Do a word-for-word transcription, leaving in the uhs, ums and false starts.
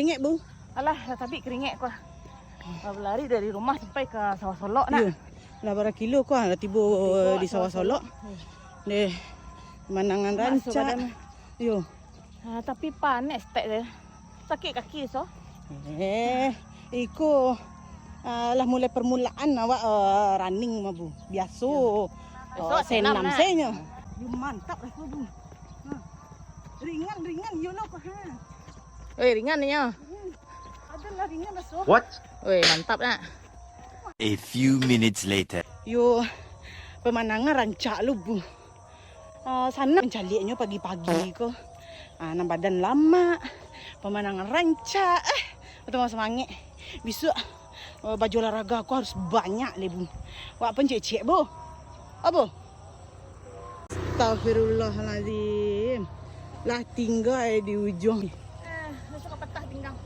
Keringat, Bu. Alah, lah tabik keringat ko. Lah balari dari rumah sampai ka Sawah Solok nak. Iyo. Lah bara kilo ko lah tibo di Sawah Solok. Deh, pemandangan rancak. Yo. Ah, tapi panek stek deh. Sakik kaki so. Eh, iko ah, lah mulai permulaan awak ah, running mah, Bu. Biaso. Oh, senam senyo. Yo, mantap lah ko, Bu. Ha. Ringan, ringan yo lo ko ha. Eh, ringan nyo. Adalah ringan lah so. What? Weh, mantap nak. A few minutes later. Yo, pemandangan rancak lo, Bu. Uh, sanang mancaliaknyo pagi-pagi ko. Uh, nan badan lamak, pemandangan rancak. Eh, betul semangat. Besok uh, baju olahraga aku harus banyak le, Bu. Wak pun cek-cek, Bu. Apa? Astagfirullahalazim. Lah tinggal di ujung. Eh, besok patah pinggang.